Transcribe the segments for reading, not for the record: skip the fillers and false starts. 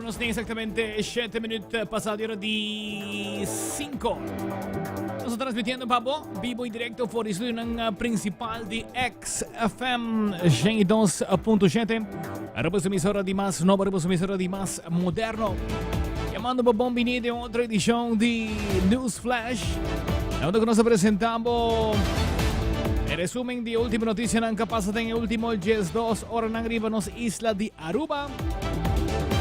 Nos tin exactamente 7 minuut pasado di ora di 5. Nos ta transmitiendo pa bo, vivo y directo for di estudionan principal di XFM 102.7. Aruba su emisora di mas nobo, Aruba su emisora di mas moderno. Llamando bo bon bini den otro edicion di News Flash. Donde nos presentamos el resumen di último noticianan que pasa den e último 12 horanan riba nos isla di Aruba.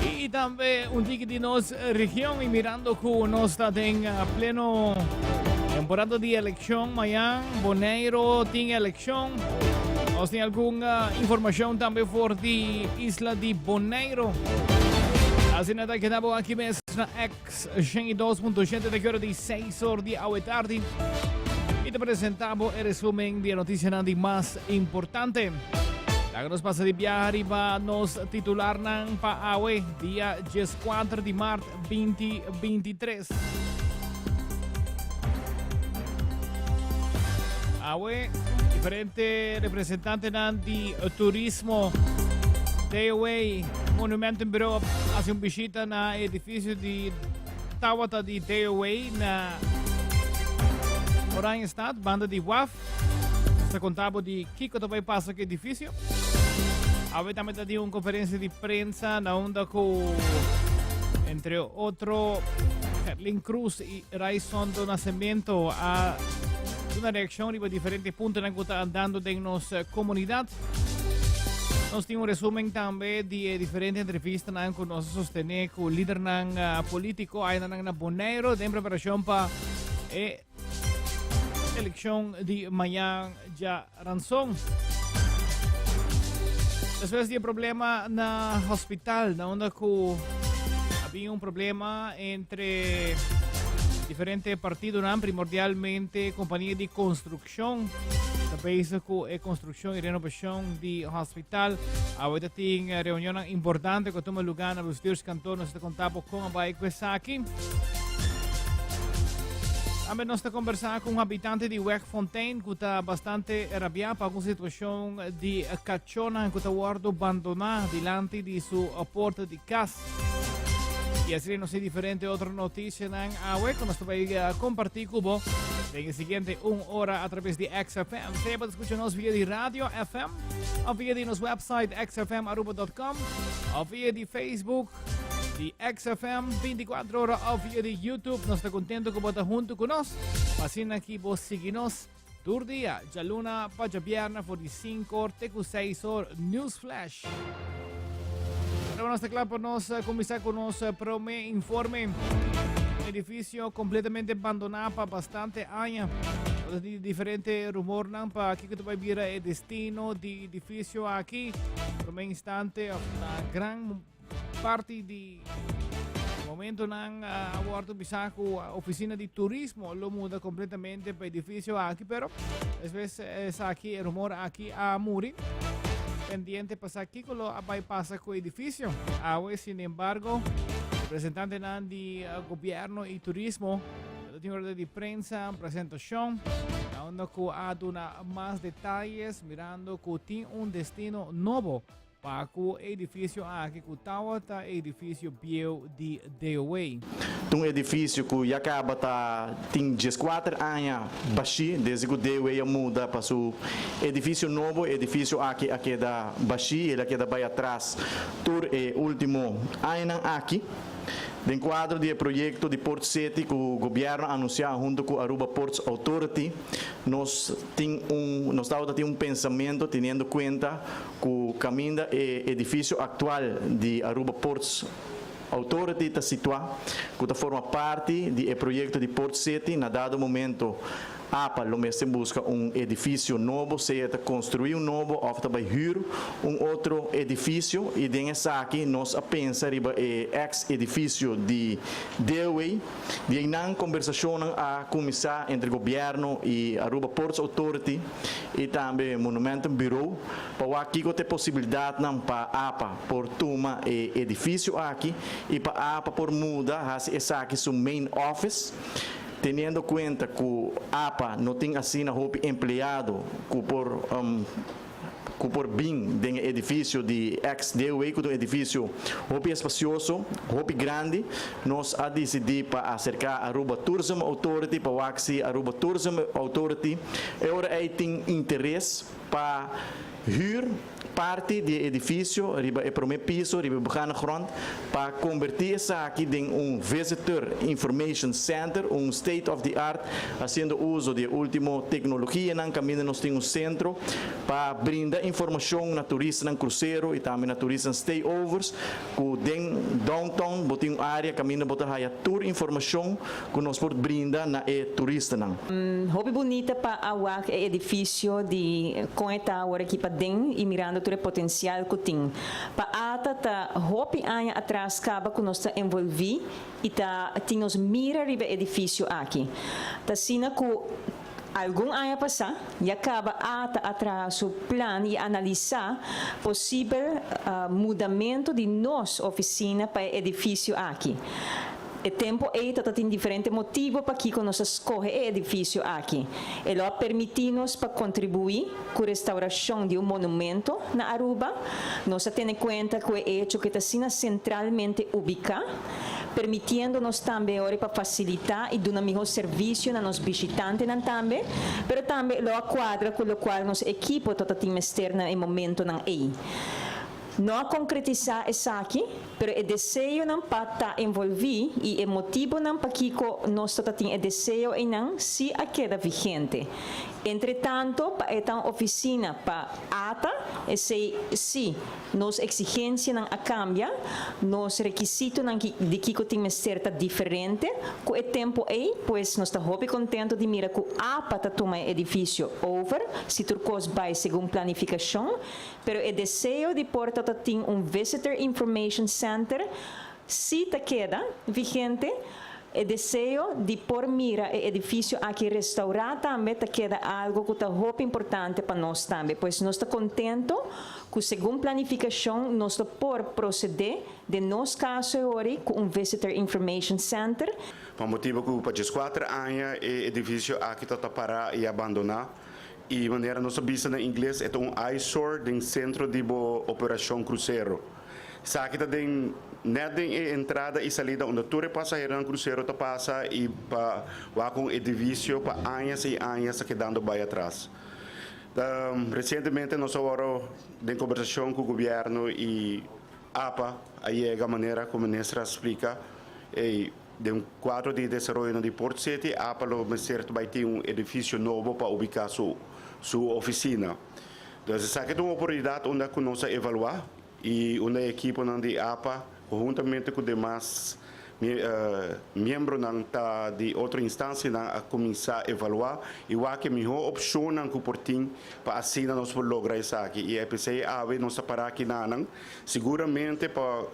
Y tambe un tiki di nos region y mirando cu nos ta den pleno temporada di eleccion. Mañan Bonaire tin eleccion. Nos tin algun informacion tambe for di isla di Bonaire. Asina ta keda bo aki mes na X 102.7 te ora di 6 or di awe tardi. Y te presentabo e resumen di e noticianan di mas importante. Laga nos pasa di biaha riba nos titularnan pa awe, dia 14 di maart 2023. Awe, diferente representantenan di turismo, DOA, Monumentenbureau hace un bishita na edificio di Tawata di DOA na Oranjestad, banda di WAF. Ta conta bo di kico ta bay pasa cu edificio. Awe tambe ta di un conferencia di prensa na unda cu entre otro Gerlin Cruz y Raison do Nascimento a una reaccion riba diferente puntonan cu ta andando den nos comunidad. Nos tin un resumen tambe di e diferente entrevistanan cu nos a sostene cu lidernan politico aynanan na Bonaire den preparacion pa e Eleccion di mañan djaranson. Despues di e problema na hospital, na unda cu había un problema entre diferente partidonan, primordialmente compania di construccion, ta bezig cu e construccion y renovacion di hospital. Awe ta tin reunionnan importante cu a tuma lugar na bestuurskantoor. Nos ta conta bo con a bay cu esaki. Tambe nos ta conversa cu un habitante di Wegfontein cu ta bastante rabia pa un situacion di cachonan cu ta wordo bandona dilanti di su porta di cas. Y asina nos tin diferente otro noticianan awe cu nos ta bay comparti cu bo den e siguiente un ora a traves di XFM. Sea bo ta scucha nos via di radio FM of via di nos website xfmaruba.com of via di Facebook di XFM 24 ora of via di YouTube. Nos ta contento cu bo ta hunto cu nos. Asina aki bo sigui nos tur dia, djaluna pa djabierna for di 5 or te cu 6 or. News Flash. Pero nos ta kla pa nos cuminsa cu nos prome informe. Un edificio completamente bandona pa bastante aña. Nos tin diferente rumornan pa kico ta bay bira e destino di edificio aki. Prome instante of na gran parti di momentonan a wordo bisa cu oficina di turismo lo muda completamente pa edificio aki, pero despues esaki e rumor aki a muri. Pendiente pa sa kico lo a bay pasa cu edificio. Awe, sin embargo, representantenan di gobierno y turismo lo tin rueda di prensa, presentacion, na unda cu a duna mas detayes mirando cu tin un destino nobo Pa ku e edifisio aki ku tawata e edifisio bieu di DOA. Ta un edifisio ku ya kaba ta tin dieskuater aña bashí desde ku DOA a muda pa su edifisio nobo. E edifisio aki a keda bashí, el a keda bai atras tur e último añanan aki. Den kuadro di e proyekto di Port City ku gobièrnu a anunsiá huntu ku Aruba Ports Authority, nos tin un nos tabata tin un pensamentu teniendo kuenta ku kaminda e edifisio aktual di Aruba Ports Authority ta situá, ku ta forma parti di e proyekto di Port City, na dado momento apa lo mester buska un edifisio nobo, sea ta konstruí un nobo òf ta bai hür un otro edifisio, i den esaki nos a pensa riba e eks edifisio di Dewey. Di einan kombersashonnan a kuminsá entre gobièrnu i Aruba Ports Authority i tambe Monumentenbureau pa wak kiko ta e posibilidatnan pa apa por tuma e edifisio aki i pa apa por muda hasi esaki su main office teniendo kuenta ku apa no tin asina hopi empleado ku por. ku por bin den e edifisio di ex DOW ku ta un edifisio hopi espasioso, hopi grandi. Nos a disidí pa aserká Aruba Tourism Authority pa wak si Aruba Tourism Authority e ora ei tin interes pa hür parti di e edifisio riba e promé piso, riba e begane grond, pa kombertí esaki den un Visitor Information Center, un state of the art, hasiendo uso di e último teknologianan kaminda nos tin un sentro pa brinda informashon na turistanan krusero i tambe na turistanan stayovers ku den downtown bo tin un área kaminda bo ta haya tur informashon ku nos por brinda na e turistanan. Hopi bunita pa a wak e edifisio di kon e ta awor aki paden i mirando tur e potensial ku tin. Pa ata ta hopi aña atras kaba ku nos ta envolví i ta tin nos mira riba e edifisio aki. Ta asina ku algun aña pasá ya kaba ata a traha su plan i analisá posibel mudamentu di nos ofisina pa e edifisio aki. E tempu ei ta ta tin diferente motibu pakiko nos a skohe e edifisio aki. E lo a permití nos pa kontribuí ku restaurashon di un monumento na Aruba. Nos a tene kuenta ku e echo ku e ta asina sentralmente ubiká, permitiendo nos tambe ora pa fasilitá i duna mihó servisio na nos bishitantenan tambe, pero tambe e lo a kuadra ku lokual nos ekipo ta ta tin mester na e momentonan ei. No a konkretisá esaki, pero e deseonan pa ta envolví i e motibonan pakiko nos ta ta tin e deseo einan sí a keda vigente. Entretanto, pa e ta un ofisina pa ata, esei sí, nos eksigensianan a kambia, nos rekisitonan di kiko tin mester ta diferente ku e tempu ei, pues nos ta hopi kontentu di mira ku apa ta tuma e edifisio over, si tur kos bai segun planifikashon. Pero e deseo di por ta ta tin un Visitor Information Center si ta keda vigente. E deseo di por mira e edifisio aki restaurá tambe ta keda algo ku ta hopi importante pa nos tambe. Pues nos ta kontento ku segun planifikashon nos lo por prosedé den nos kaso e ori ku un Visitor Information Center. Pa motibu ku pa 14 aña e edifisio aki ta ta pará i abandoná. I manera nos ta bisa na ingles e ta un eyesore den sentro di bo operashon krusero. Esaki ta den nèt den e entrada i salida unda tur e pasaheronan krusero ta pasa i pa wak un edivisio pa añas i añas ta kedando bai atras. Resientemente nos a wòrdu den kombersashon ku gobièrnu i apa a yega manera ku minister a splika ei. Den kuadro di desaroyonan di Port City, apa lo mester ta bai tin un edifisio nobo pa ubiká su su ofisina. Dus esaki ta un oportunidat unda ku nos a evaluá i unda e ekiponan di apa konhuntamente ku demas miembronan ta di otro instansianan a kuminsá evaluá i wak e mihó opshonnan ku por tin pa asina nos por logra esaki. I p'esei awe nos ta pará akinanan siguramente pa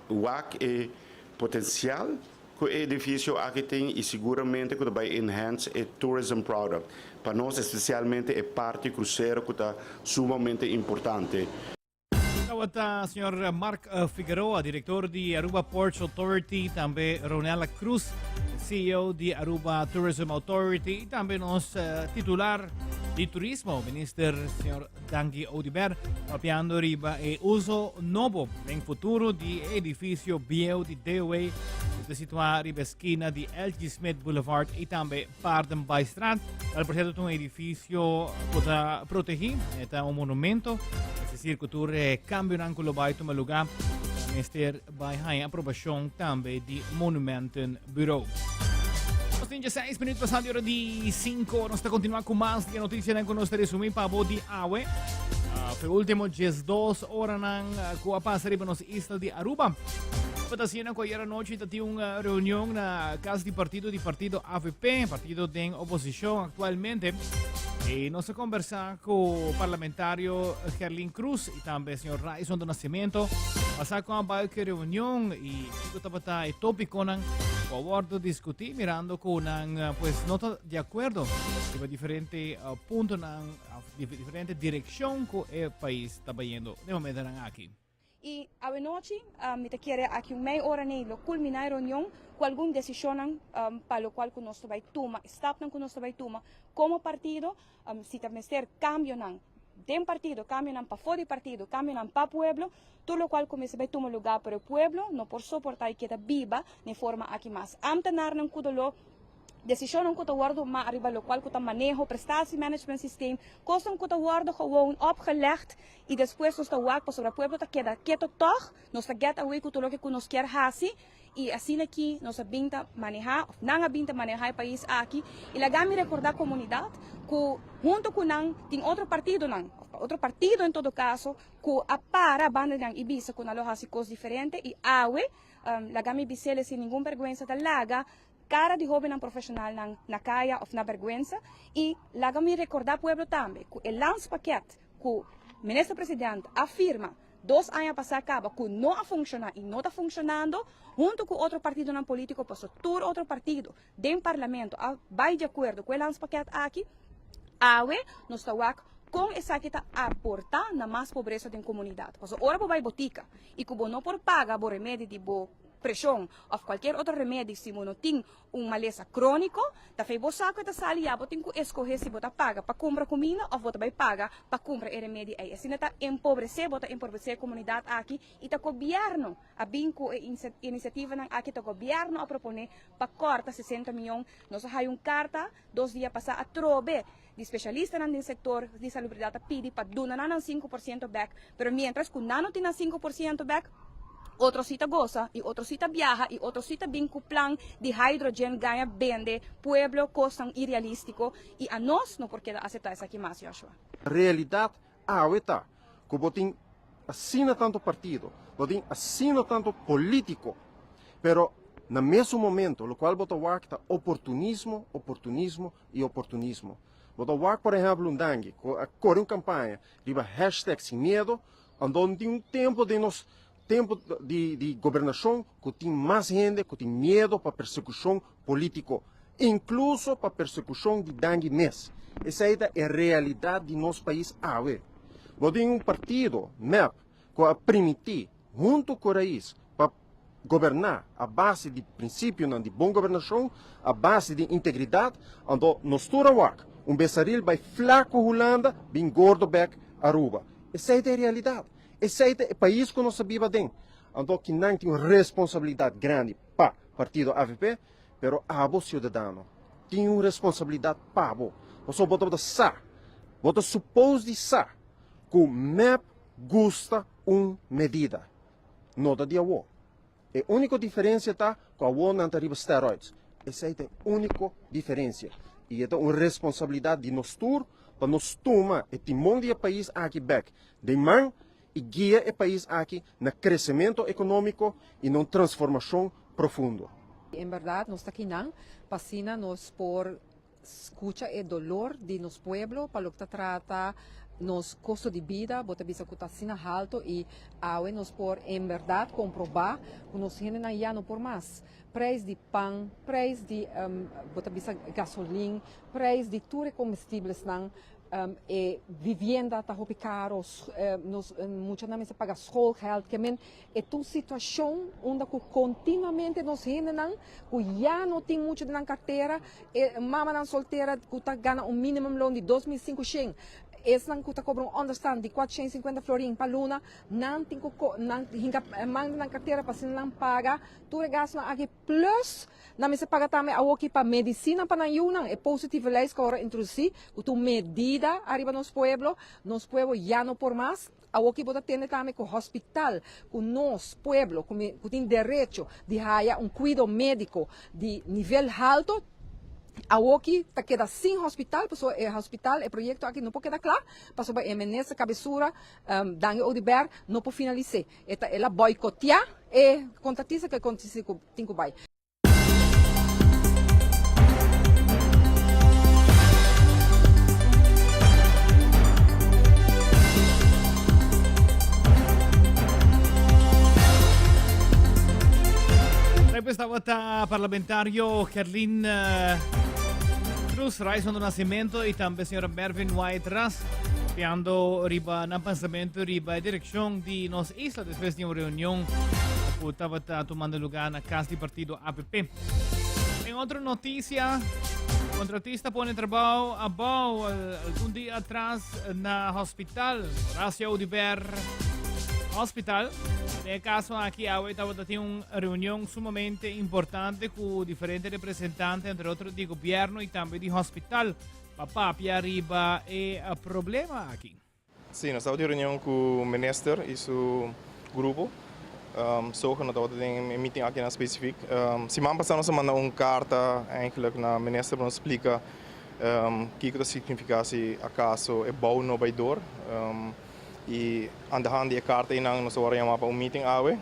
wak e potencial cu e edificio aki tin y siguramente cu ta bay enhance e tourism product pa nos, especialmente e parti crucero cu ta sumamente importante. Tabata señor Mark Figueroa, director di Aruba Ports Authority, tambe Ronella Cruz, CEO di Aruba Tourism Authority y tambe nos titular di turismo, minister señor Dangui Oduber, papiando riba e uso nobo den futuro di e edificio bieu di DOA, cu ta situa riba esquina di LG Smith Boulevard y tambe Paardenbaaistraat. Al por cierto, ta un edificio cu ta protegi, ta un monumento, es decir, cu tur e cambionan cu lo bay tuma lugar, mester Bai haña aprobacion tambe di Monumentenbureau. Nos tin 16 minuut pasando di ora di 5. Nos ta continua cu mas di noticianan cu nos ta resumi pa bo di awe. Uh, último 12 horanan cu a pasa riba nos isla di Aruba. Wat haciendo cu ayer anochi ta tin un reunion na casa di partido di partido AVP, partido den oposicion actualmente. Y nos a conversa cu parlamentario Gerlin Cruz y tambe señor Raison do Nascimento. Pasa con a bai cu reunion y kico tabata e tópiconan cu a wordo discutí mirando cu nan eh, pues no ta de acuerdo riba diferente eh, puntonan, of diferente direccion cu e país ta bayendo den momentonan aki. Y awenochi mi ta kere aki un mei ora nei lo culmina e reunion cu algun decisionnan pa locual cu nos ta bay tuma, e stapnan cu nos ta bay tuma como partido, si ta mester cambionan. den partido, cambionan pafó di partido, cambionan pa pueblo, tur locual cu mester bay tuma lugar pero e pueblo no por soporta y keda biba den forma aki mas. Ambtenaarnan cu doló, decisionnan cu ta wordo tuma ariba locual cu ta maneho, prestatie management systeem, cosnan cu ta wordo gewoon opgelegd y despues nos ta wak pasobra pueblo ta keda keto tog, nos ta get away cu tur loke cu nos kier haci. Y asina aki nos a bin ta maneha, of nan a bin ta maneha e pais aki. Y laga mi recorda comunidad cu hunto cu nan tin otro partidonan, of otro partido en todo caso, cu a para banda di nan y bisa cu nan lo haci cos diferente. Y awe, laga mi bisele sin ningun berguensa, ta laga cara di hobennan profesionalnan na caya of na berguensa. Y laga mi recorda pueblo tambe cu e landspakket cu Minister President a firma Dos aña pasá kaba ku no a funshoná i no ta funshonando, huntu ku otro partidonan polítiko paso tur otro partido den parlamento a bai di akuerdo ku e landspakket aki. Awe nos ta wak kon esaki ta aportá na mas pobresa den komunidat. Paso ora bo bai botika i ku bo no por paga bo remedi di bo preshon òf kualkier otro remedi si bo no tin un malesa króniko, ta fei bo sa ku e ta sali ya bo tin ku eskohé si bo ta paga pa kumpra kuminda òf bo ta bai paga pa kumpra e remedi ei. Asina ta empobresé, bo ta empobresé e komunidat aki i ta gobièrnu a bin ku e inisiativanan aki, ta gobièrnu a proponé pa kòrta 60 mion. Nos a haña un karta dos dia pasá atrobe di spesialistanan den sektor di salubridat ta pidi pa duna nan nan 5% bèk, pero miéntras ku nan no tin nan 5% bèk, otro si ta gosa i otro si ta biaha i otro si ta bin ku plan di hydrogen gaña bende pueblo kosnan irealístiko i anos no por keda aseptá esaki mas, Joshua. Realidat awe ta ku bo tin asina tantu partido, bo tin asina tantu polítiko, pero na mesun momento lokual bo ta wak ta oportunismo, oportunismo i oportunismo. Bo ta wak por ehèmpel un Dangui ku a kore un kampaña riba hashtag sin miedo, anto tin un tempu den nos tempu di di gobernashon ku tin mas hende ku tin miedo pa persekushon polítiko, inkluso pa persekushon di Dangui mes. Esei ta e realidat di nos pais awe. Bo tin un partido, mep, ku a primití huntu ku Rais pa goberná a base di prinsipionan di bon gobernashon, a base di integridat, anto nos tur a wak un besaril bai flaku Hulanda bin gordo bek Aruba. Esei ta e realidat. Esei ta e pais ku nos ta biba aden. Anto kinan tin un responsabilidat grandi pa partido avp, pero abo siudadano tin un responsabilidat pa bo. Pasobra bo tabata sa, bo ta supos di sa ku mep gusta un medida. No ta di awo. E úniko diferensia ta ku awo nan ta riba steroids. Esei ta e úniko diferensia. I e ta un responsabilidat di nos tur pa nos tuma e timon di e pais aki bèk den man i guia e pais aki na kresementu ekonómiko i na un transformashon profundo. En bèrdat nos ta kinan pa asina nos por Scucha e dolor di nos pueblo pa loke ta trata nos costo di bida, bo ta bisa cu ta asina halto y awe nos por en berdad comproba cu nos hendenan ya no por mas. Prijs di pan, prijs di bo ta bisa gasolin, prijs di tur e comestiblesnan, e vivienda ta hopi caro, nos muchanan mester paga schoolgeld, ke men E ta un situacion unda cu continuamente nos hendenan cu ya no tin mucho den nan cartera, e mamanan soltera cu ta gana un minimum loon di 2500, esnan cu ta cobra un onderstand di 450 florin pa luna, nan tin cu nan hinca man den nan cartera pa asina nan paga tur e gastonan aki plus nan mester paga tambe awoki pa medicina pa nan yunan, e positieve lijst cu awor a introduci cu ta un medida ariba nos pueblo, nos pueblo ya no por mas. Awoki bo ta tende tambe ku hospital, ku nos pueblo ku mi ku tin derecho di haya un kuido mediko di nivel halto, awoki ta keda sin hospital pasobra e hospital, e proyekto aki no por keda kla pasobra e minister kabesura Dangui Oduber no por finalis'é. E ta el a boikoteá e kontratista ku e kontratista tin ku bai. Tabata parlamentario Gerlin eh, Cruz, Raison do Nascimento y tambe señora Mervin White Ras, piando riba na pensamento riba dirección di nos isla después di un reunión ku tabata tomando lugar na cas di partido APP. En otro noticia, Contratista pone trabou abou algun dia atras na hospital Horacio Oduber Hospital. Den e caso aki awe tabata tin un reunion sumamente importante cu diferente representante, entre otro di gobierno y tambe di hospital, pa papia riba e problema aki. Sí, nos tabata den reunion ku minister i su grupo. SOGA no tabata den e meeting aki na spesifik. Siman pasá nos a manda un karta eigenlijk na minister pa nos splika kiko ta signifiká si akaso e bou no bai dor. I aan de hand di e karta einan nos a wòrdu yamá pa un meeting awe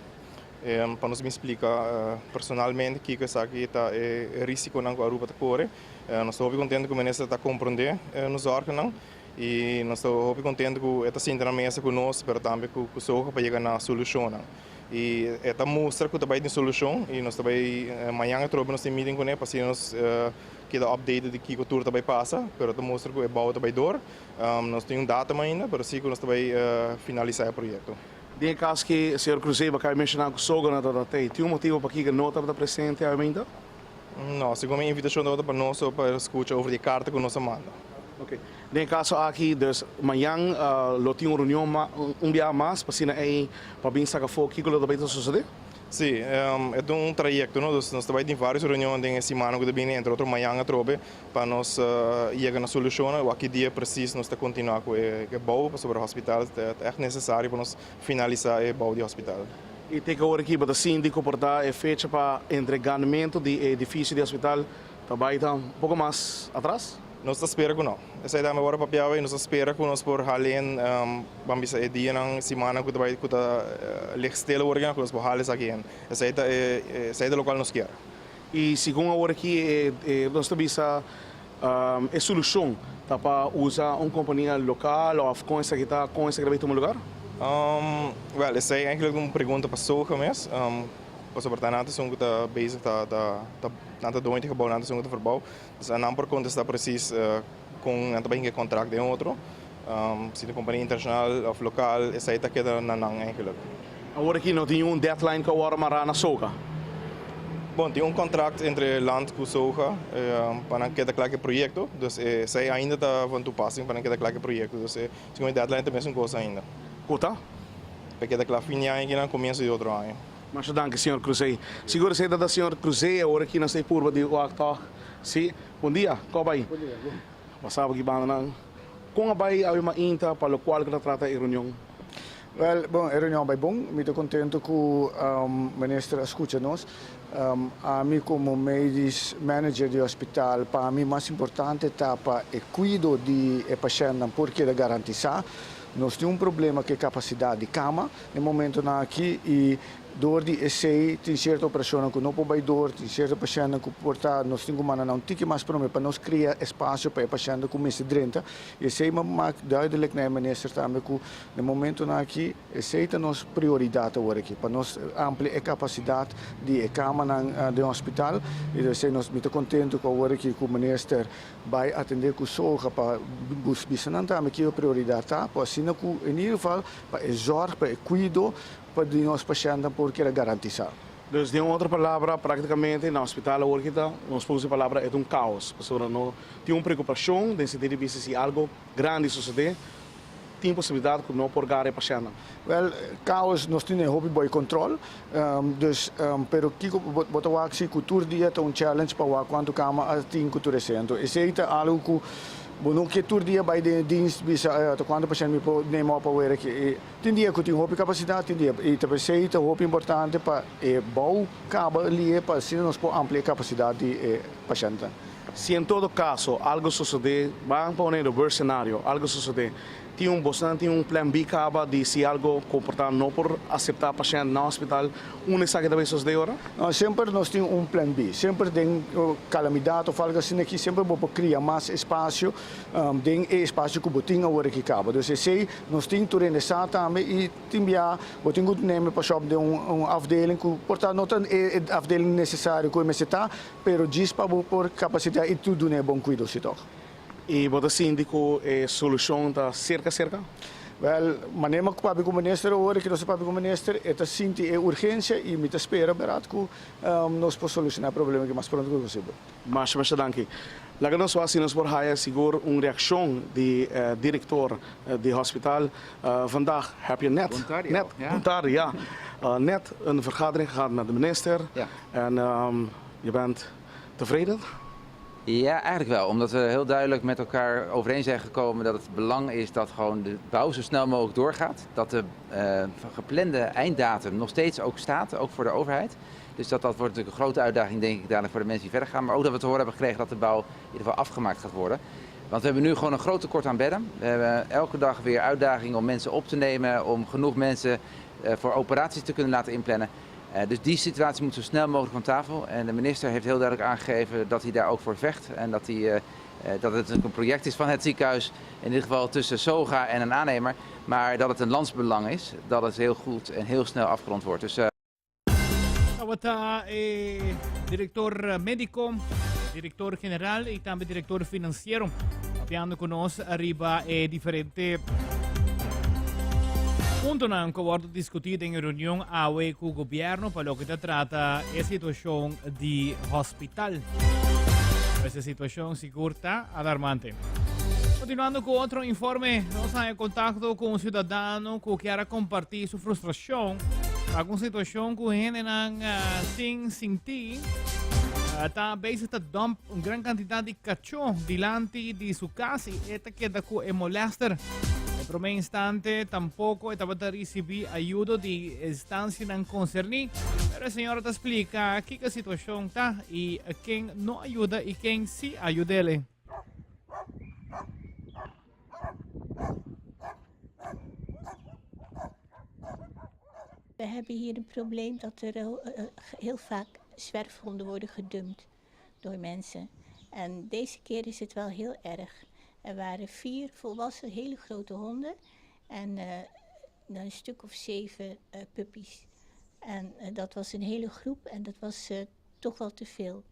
pa nos bin splika personalmente kiko esaki ta e risikonan ku Aruba ta kore. Nos ta hopi kontentu ku minister ta komprondé nos zòrgennan. I nos ta hopi kontentu ku e ta sinta na mesa ku nos, pero tambe ku SOGA pa yega na solushonnan. I e ta mustra ku ta bai tin solushon i nos ta bai mañan atrobe nos tin meeting kuné pa asina nos keda updated di kiko tur ta bai pasa, pero ta mustra ku e bou ta bai dor. Nos tin un datum ainda, pero si ku nos ta bai finalisá e proyekto. Den e kas ki señor Cruzé bo kaba menshoná ku SOGA no tabata tei, tin un motibu pakiko no tabata presente awe? No, segun mi invitashon tabata pa nos pa skucha over di e karta ku nos a manda. Ok. Den e kaso aki, dus mañan lo tin un reunion un biaha mas pa asina ei pa bin saka afó kiko lo ta bai ta sosodé? Sí, e ta un trayekto, no? Dus nos ta bai tin vários reunion den e simannan ku ta bini, entre otro mañan atrobe, pa nos yega na solushonnan. Wak ki dia presis nos ta kontinuá ku e bou pasobra hospital ta ègt nesesario pa nos finalisá e bou di hospital. I te ku awor aki bo ta sinti ku por ta e fecha pa entreganmentu di e edifisio di hospital ta bai ta un poko mas atras? Nos ta spera ku no. Esei tambe wòrdu papia awe i nos ta spera ku nos por hala en, ban bisa e dianan, simannan ku ta bai ku ta lig stil awor aki, ku nos por hala esaki en. Esei ta e esei ta lokual nos kier. I segun awor aki e nos ta bisa e solushon ta pa usa un kompania lokal òf kon esaki ta kon esaki ta bai tuma lugar? Wèl esei eigentlik un pregunta pa Soga mes, pasobra ta nan ta esun ku ta bezig ta ta ta nan ta doño di gebou nan ta esun ku ta verbou. Dus nan por kontestá presis kon nan ta bai hinka e kontrakt den otro. Si ta kompania internashonal òf lokal esei ta keda na nan eigentlik. Awor aki no tin un deadline ku a wòrdu mará na Soga? Bon, tin un kontrakt entre land ku Soga pa nan keda kla ku e proyekto. Dus esei ainda ta van toepassing pa nan keda kla ku e proyekto. Dus segun e deadline ta mesun kos ainda. Ku ta? Pa keda kla fin di aña aki nan komienso di otro aña. Masha danki señor Cruzé. Sigur esei ta ta señor Cruzé awor aki nos ta e purba di wak tòg. Si. Bon dia. Kon a bai? Bon dia. Bon. Bo sa bo ki banda nan. Kon a bai awe mainta pa lokual ku ta trata e reunion? Wèl, bon, e reunion a bai bon. Mi ta kontentu ku minister a skucha nos. Ami komo medisch manager di hospital, pa mi mas importante ta pa e kuido di e pashèntnan por keda garantisá. Nos tin un problema ku e kapasidat di kama. E momentonan aki y door di esey tin cierto operacionnan cu no por bay door, tin cierto pashentnan cu por ta nos tin cu manda nan un tiki mas prome pa nos crea espacio pa e pashentnan cu mester drenta y esey mi a mak duidelijk na e minister tambe cu na e momentonan aki esey ta nos prioridad awor aki pa nos amplia e capacidad di e camanan den hospital y esey nos mi ta contento cu awor aki cu minister Bai atendé ku soga pa bisa nan tambe kiko prioridat ta, pa asina ku in ieder geval pa e zòrg, pa e kuido pa di nos pashèntnan por keda garantisá. Dus den otro palabra, práktikamente na hospital awor ki ta, nos por usa e palabra e ta un kaos, pasobra no tin un preokupashon den sentido di bisa si algo grandi sosodé, tin posibilidat ku no por gara e pashèntnan. Wèl, kaos nos tin e hopi boi kòntròl, dus, pero kiko bo ta wak si ku tur dia ta un challenge pa wak kuantu kama a tin ku tur esei. Anto esei ta algu ku bo no ke tur dia bai den e dienst bisa ta kuantu pashènt mi por neem op awer aki. E tin dia ku tin hopi kapasidat, tin dia i ta p'esei ta hopi importante pa e bou kaba lihe pa asina nos por amplia e kapasidat di e pashèntnan. Si en todo caso algo sosode, ban pone the worst scenario, algo sosode, tin un bosnan tin un plan B caba di si algo comporta no por acepta pashent na hospital, unda esaki ta bay sosode ora? No, semper nos tin un plan B. Semper den calamidad of algo asina aki, semper bo por cria mas espacio den e espacio cu bo tin awor aki caba. Dus esey nos tin tur hende sa tambe y Tin bia bo tin ku neme pa shop den un afdeling ku por ta no ta e afdeling nesesario ku e mester ta, pero djis pa bo por kapasitá i tur duna e bon kuido si tòg. I bo ta sinti ku e solushon ta serka serka? Wèl, manera mi a papia ku minister awor ku nos a papia ku minister, e ta sinti e urgensia i mi ta spera bèrdat ku nos por solushoná e problema aki mas pronto ku posibel. Masha masha danki. Laga nos wak si nos por haya sigur un reakshon di direktor di hospital. Vandaag heb je net, net, bon tardi, ja, net een vergadering gehad met de minister en je bent tevreden? Ja, eigenlijk wel. Omdat we heel duidelijk met elkaar overeen zijn gekomen dat het belang is dat gewoon de bouw zo snel mogelijk doorgaat. Dat de geplande einddatum nog steeds ook staat, ook voor de overheid. Dus dat, dat wordt natuurlijk een grote uitdaging, denk ik, dadelijk voor de mensen die verder gaan. Maar ook dat we te horen hebben gekregen dat de bouw in ieder geval afgemaakt gaat worden. Want we hebben nu gewoon een groot tekort aan bedden. We hebben elke dag weer uitdagingen om mensen op te nemen, om genoeg mensen voor operaties te kunnen laten inplannen. Dus die situatie moet zo snel mogelijk van tafel. En de minister heeft heel duidelijk aangegeven dat hij daar ook voor vecht. En dat, hij, dat het een project is van het ziekenhuis, in ieder geval tussen SOGA en een aannemer. Maar dat het een landsbelang is, dat het heel goed en heel snel afgerond wordt. Dus, Tabata e director medico, director general y tambe director financiero papiando cu nos ariba e diferente puntonan cu a wordo discuti den e reunion awe cu gobierno pa loke ta trata e situacion di hospital. Pues e situacion sigur ta alarmante. Continuando cu otro informe, nos a contacto cu un ciudadano cu kier a comparti su frustracion pa cu un situacion cu hendenan sin sinti ta bezig ta dump un gran cantidad di cachó dilanti di su cas y e ta keda cu e molester. E prome instante tampoco e tabata ricibi ayudo di instancianan concerni, pero e señora ta splica kiko e situacion ta y ken no a yuda y ken si a yudele. We hebben hier een probleem dat er heel vaak zwerfhonden worden gedumpt door mensen. En deze keer is het wel heel erg. Er waren vier volwassen hele grote honden en een stuk of zeven puppies. En dat was een hele groep en dat was toch wel te veel.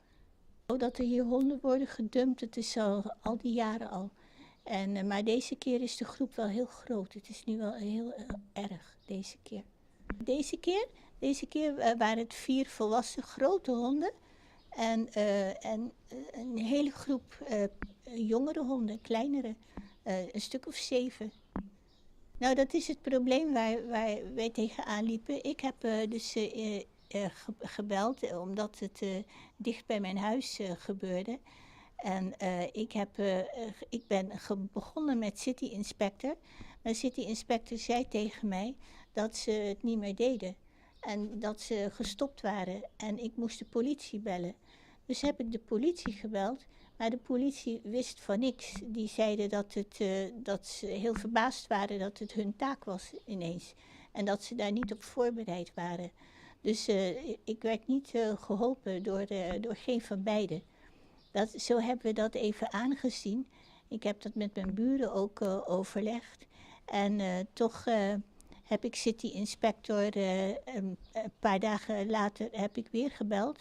Dat er hier honden worden gedumpt, dat is al, al die jaren al. En, maar deze keer is de groep wel heel groot. Het is nu wel heel erg deze keer. Deze keer, deze keer waren het vier volwassen grote honden. En, en een hele groep jongere honden, kleinere, een stuk of zeven. Nou, dat is het probleem waar, waar wij tegenaan liepen. Ik heb dus gebeld omdat het dicht bij mijn huis gebeurde. En ik, heb, ik ben begonnen met City Inspector. Maar City Inspector zei tegen mij dat ze het niet meer deden. En dat ze gestopt waren. En ik moest de politie bellen. Dus heb ik de politie gebeld. Maar de politie wist van niks. Die zeiden dat, het, dat ze heel verbaasd waren dat het hun taak was ineens. En dat ze daar niet op voorbereid waren. Dus ik werd niet geholpen door, door geen van beiden. Dat, zo hebben we dat even aangezien. Ik heb dat met mijn buren ook overlegd. En toch heb ik City Inspector een paar dagen later heb ik weer gebeld.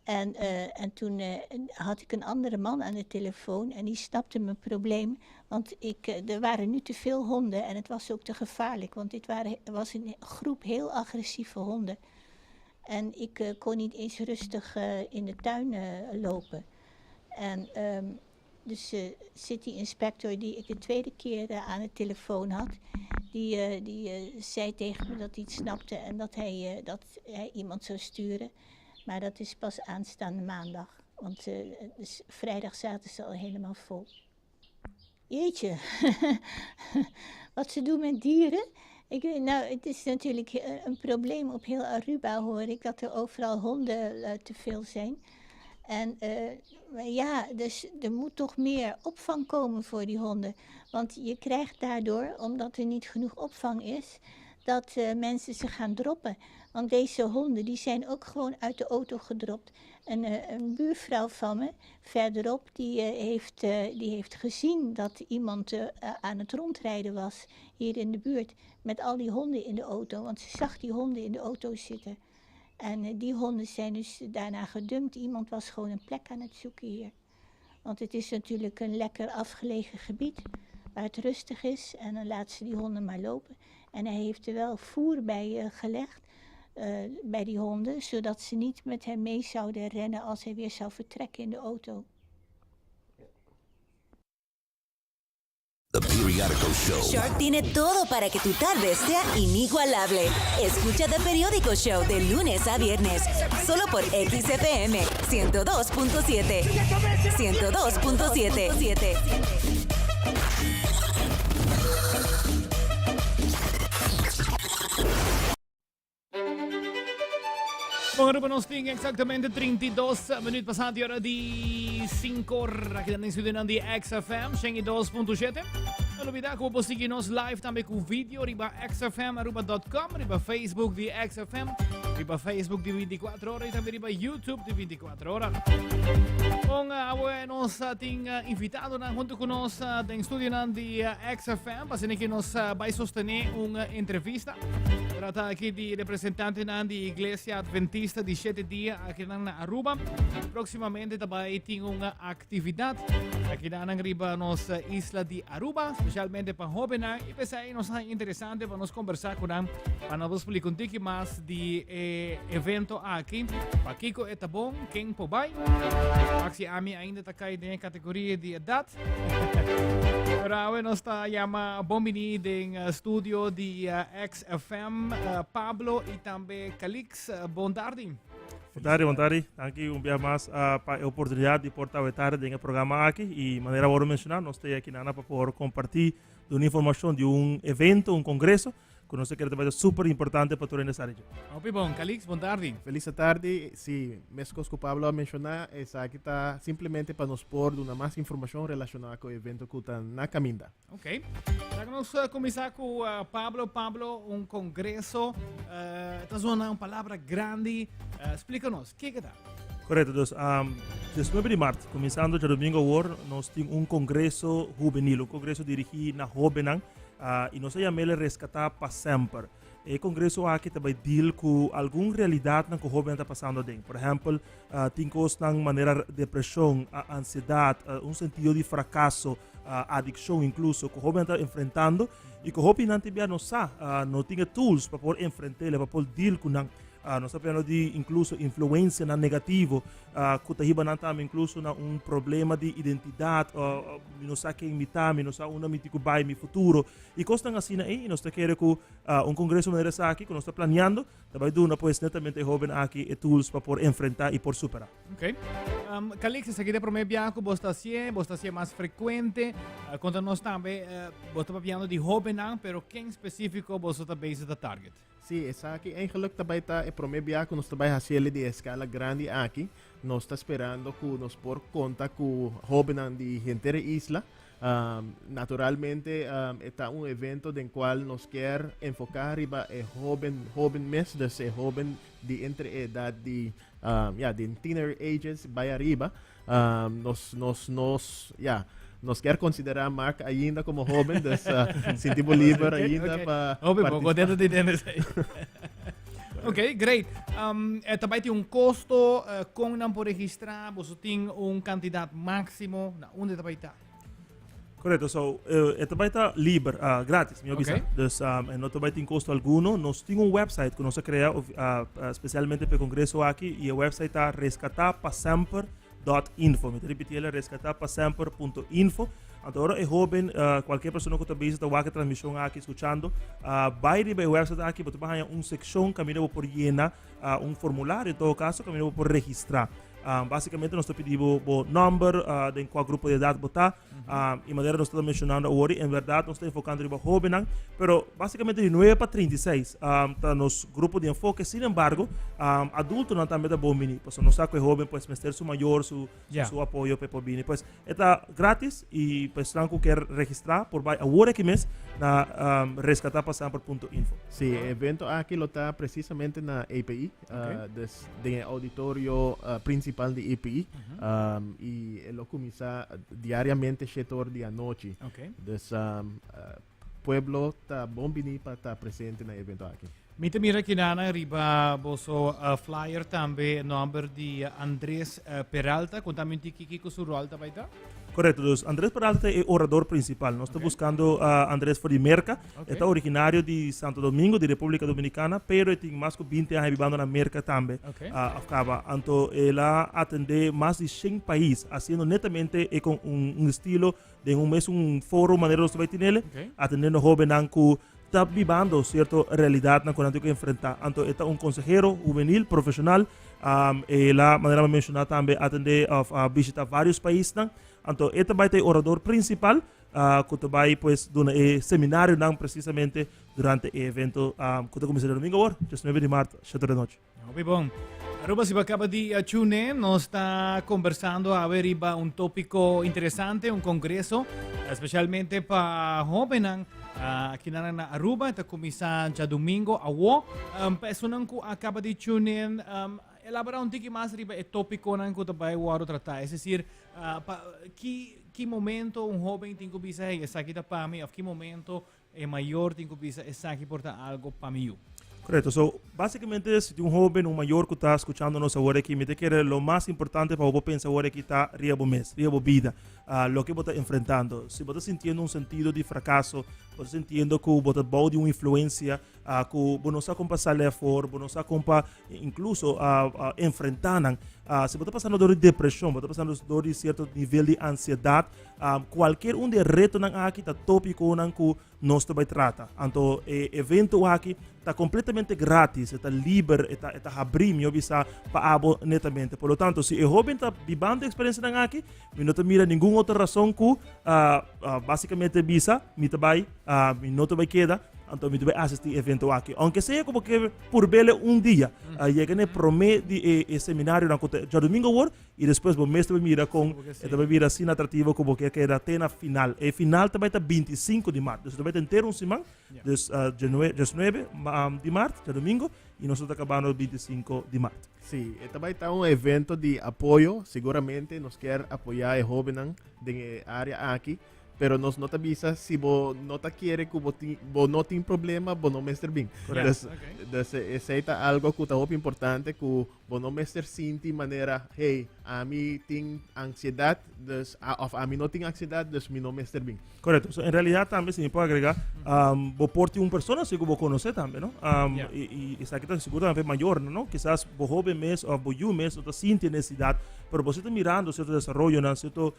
En, en toen had ik een andere man aan de telefoon en die snapte mijn probleem. Want ik, er waren nu te veel honden en het was ook te gevaarlijk. Want dit waren, was een groep heel agressieve honden. En ik kon niet eens rustig in de tuin lopen. En um, dus de city inspector die ik de tweede keer aan de telefoon had, die, die zei tegen me dat hij het snapte en dat hij, dat hij iemand zou sturen. Maar dat is pas aanstaande maandag. Want dus vrijdag zaten ze al helemaal vol. Jeetje, wat ze doen met dieren. Ik, nou, het is natuurlijk een probleem op heel Aruba, hoor ik, dat er overal honden te veel zijn. En uh, ja, dus er moet toch meer opvang komen voor die honden. Want je krijgt daardoor, omdat er niet genoeg opvang is, dat uh, mensen ze gaan droppen. Want deze honden die zijn ook gewoon uit de auto gedropt. En, uh, een buurvrouw van me verderop, die, heeft, die heeft gezien dat iemand aan het rondrijden was hier in de buurt. Met al die honden in de auto, want ze zag die honden in de auto zitten. En die honden zijn dus daarna gedumpt. Iemand was gewoon een plek aan het zoeken hier. Want het is natuurlijk een lekker afgelegen gebied. waar het rustig is en dan laat ze die honden maar lopen. En hij heeft er wel voer bij eh, gelegd eh, bij die honden, zodat ze niet met hem mee zouden rennen als hij weer zou vertrekken in de auto. The Periodico Show. Shark tiene todo para que tu tarde sea inigualable. Escucha The Periódico Show de lunes a viernes, solo por XFM 102.7. 102.7. Bon, Aruba nos tin exactamente 32 minuut pasá di ora di 5 or aki den studio di XFM 102.7. No olvida ku bo sigui nos live tambe ku video riba xfmaruba.com, riba Facebook di XFM, riba Facebook di 24 ora y tambe riba YouTube di 24 ora. Bon, awe nos tin invitado nan hunto ku nos den studio nan di XFM, pa asina ku nos bai sostene un entrevista. Trata aki di representantenan di Iglesia Adventista di Shete Dia akinan na Aruba. Próximamente tabay tin un actividad akinan riba nos isla di Aruba, especialmente pa hobennan. Y pesai nos ta interesante pa nos conversa con nan, pa nos explica un tiki mas di e evento aki. Pa kiko e ta bon, ken por bay. Maxi ami ainda ta kai den e categoria di edad. Pero awe nos ta yama bon bini den eh, studio di eh, XFM, eh, Pablo y tambe Calix. Bon tardi. Bon tardi, bon tardi. Danki un biaha mas uh, pa e oportunidad di por ta awe tardi den e programa aki. Y manera worde menciona, nos ta aki nana pa por comparti duna informacion di un evento, un congreso Ku nos ta kere ta bai ta super importante pa tur hende sa di dje. Hopi bon. Calix, bon tardi. Felis tardi. Sí, meskos ku Pablo a menshoná, esaki ta simplemente pa nos por duna mas informashon relashoná ku e evento ku ta na kaminda. Ok. Laga nos kuminsá ku Pablo. Pablo, un kongreso ta zona un palabra grandi. Splika nos, kiko ta? Korekto, dus 19 di mart, kuminsando djadumingu awor, nos tin un kongreso hubenil, un kongreso dirigí na hóbennan. I nos a yam'el Reskatá pa Semper. E kongreso aki ta bai deal ku algun realidatnan ku hóbennan ta pasando aden. Por ehèmpel, tin kosnan manera depreshon, ansiedat, un sentido di frakaso, adikshon inkluso ku hóbennan ta enfrentando i ku hopi nan tin bia no sa, no tin e tools pa por enfrent'el, pa por deal ku nan. Nos ta papiando di inkluso influensianan negativo ku ta hiba nan tambe inkluso na un problema di identidat, mi no sa ken mi ta, mi no sa unda mi tin ku bai, mi futuro i kosnan asina ei. I nos ta kere ku un kongreso manera esaki ku nos ta planiando ta bai duna pues netamente e hoben aki e tools pa por enfrenta i por supera. Ok. Um, Calix, esaki ta e prome biaha ku bo ta hasié, bo ta hasié mas frekuente. Uh, konta nos tambe, uh, bo ta papiando di hobennan, pero ken spesífiko boso ta bezig ta target? Sí, esaki eigenlijk ta bai ta e prome bia ku nos ta bai hasi el'e di e eskala grandi aki. Nos ta sperando ku nos por konta ku hóbennan di henter e isla. Naturalmente e ta un evento den kual nos kier enfoká riba e hóben hóben mes, dus e hóben di entre e edat di ya den teener ages bai ariba. Nos nos nos ya nos kier konsiderá Mark ainda komo hóben, dus sinti bo liber ainda pa Hopi bon, contento di tende esei. Ok, great. Um, e ta bai tin un kosto, eh, kon nan por registrá, boso tin un kantidat máksimo, na unda ta bai ta? Correcto, so eh, e ta bai ta liber, ah, gratis, mi a bisa. Dus um, e no ta bai tin costo alguno. Nos tin un website ku nos a crea of, ah, ah, specialmente pa e congreso aki y e website ta rescatapasemper.info. Mi ta repiti el, rescatapasemper.info. Anto ora e hoben, ah, cualkier persona ku ta bezig ta wak e transmision aki, escuchando, ah, bai riba e website aki, bo ta bai haña un seccion kaminda bo por yena ah, un formulario en todo caso kaminda bo por registra. Ah, basicamente nos ta pidi bo bo nomber, ah, den cua grupo de edad bo ta, ah, y manera nos ta mencionando awor, en verdad nos ta enfocando riba hobennan, pero basicamente di 9 pa 36, ah, ta nos grupo di enfoke. Sin embargo, ah, adultonan tambe ta bon bini, pasobra nos sa cu e hoben pues mester su mayor, su, su apoyo pa e por bini. Pues E ta gratis y pa esnan cu kier registra por bay awor aki mes na rescatapasemper.info. Sí, e evento aki lo ta precisamente na EPI, dus den e auditorio principal di EPI, y e lo cuminsa diariamente shete or di anochi. Dus pueblo ta bon bini pa ta presente na e evento aki. Mi ta mira kinana riba boso flyer tambe nomber di Andres Peralta. Contame un tiki kiko su rol ta bai ta. Korekto, dus Andres Peralta ta e orador prinsipal. Nos ta buskando Andres for di Merka. E ta originario di Santo Domingo, di Repúblika Dominikana, pero e tin mas ku binti aña bibando na Merka tambe. Òf kaba. Anto el a atendé mas di shen pais, hasiendo netamente e kon un estilo den un mesun foro manera nos ta bai tinele, atendiendo hóbennan ku ta bibando sierto realidatnan ku nan tin ku enfrentá. Anto e ta un konsehero hubenil profeshonal. El a, manera mi a menshoná tambe, atendé òf a bishitá vários paisnan. Anto e ta bai ta e orador prinsipal ku ta bai pues duna e seminarionan presisamente durante e evento ku ta kuminsá djadumingu awor, diesnuebe di mart, shete di anochi. Hopi bon. Aruba, si bo a caba di tune in, nos ta conversando awe riba un topico interesante, un congreso, especialmente pa hobennan aki nan na Aruba, ta cuminsa djadomingo awo. Pa esunnan cu a caba di tune in, elabora un tiki mas riba e topiconan cu ta bay wordo trata. Es decir, pa ki, ki momento un hoben tin cu bisa, hey, esaki ta pa mi, of ki momento E mayor tin ku bisa esaki por ta algo pa mi yu. Korekto. So, basikamente si tin un hoben, un mayor ku ta skuchando nos awor aki, mi ta kere lo mas importante pa bo por pensa awor aki ta riba bo mes, riba bo bida, loke bo ta enfrentando. Si bo ta sintiendo un sentido di frakaso, bo ta sintiendo ku bo ta bou di un influensia ku bo no sa kon pa sali afor, bo no sa kon pa inkluso enfrentá nan. Si bo ta pasando dor di depreshon, bo ta pasando dor di sierto nivel di ansiedat, Kualker un di e retonan aki ta tópikonan ku nos ta bai trata. Anto e evento aki ta kompletamente gratis, e ta liber, e ta e ta habrí, mihó bisa, pa abo netamente. Por lo tanto, si e hóben ta bibando e eksperensianan aki, mi no ta mira ningun otro rason ku básikamente bisa, mi ta bai, mi no ta bai keda, anto mi ta bai asistí e evento aki. Ounke sea ku bo ke purb'el un dia, yega na e promé di e e seminarionan ku ta djadumingu awor, I despues bo mes ta bai mira kon e ta bai bira asina atractivo ku bo ke keda te na final. E final ta bai ta 25 di mart. Dus e ta bai ta entero un siman. Dus diesnuebe di mart, djadomingo, i nos ta kabando 25 di mart. Sí, e ta bai ta un evento di apoyo. Siguramente nos kier apoyá e hóbennan den e área aki. Pero nos no ta bisa si bo no ta kere ku bo tin bo no tin problema, bo no mester bin. Correcto. Dus, dus esei ta algo ku ta hopi importante ku Bo no mester sinti manera, hey, ami tin ansiedat, dus, of ami no tin ansiedat, dus mi no mester bin. Korekto. So, en realidat tambe, si mi por agrega, bo por tin un persona si ku bo konosé tambe, no? I, i esaki ta sigur tambe pa e mayornan, no? Kisas bo hoben mes of bo yu mes no ta sinti e nesesidat, pero bo si ta mirando sierto desaroyonan, sierto